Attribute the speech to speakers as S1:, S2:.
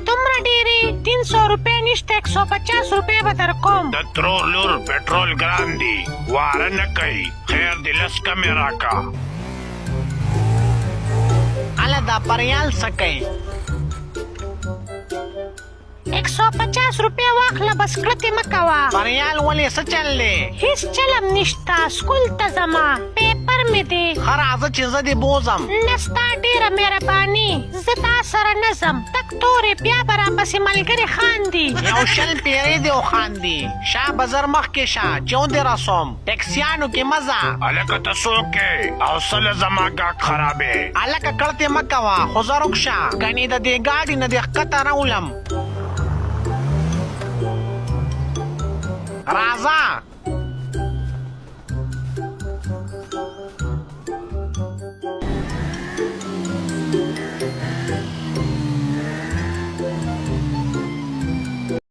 S1: دومره ډېرې؟ 300 روپۍ نشته، 150 روپۍ به در کوم.
S2: د ترور لور، پټرول ګران دی، واره نه کوي. خیر دی، لس کمې راکه.
S3: هله دا پریال څه کوي؟
S1: 150 روپۍ واخله، بس کړتې مه کوه.
S3: پریال ولې، څه چل دی؟
S1: هیڅ چلم نشته، سکول ته ځمه، پیپر مې دی.
S3: ښه، راځه چې زه دې بوځم.
S1: نه، ستا ډېره مهرباني، زه تا سره نه ځم، تک تورې، بیا به راپسې ملګري خاندي.
S3: یو 20 پیرې دې وخاندي. شه به زر مخکې شه چې ودې رسوم، ټیکسیانو کې مه ځه.
S2: هلکه، ته څوک یې او څه له زما ګاډ خرابې؟
S3: هلکه، کړتې مه کوه، خو زه رک شه، ګنې د دې ګاډي نه دې ښکته راولم. راځه.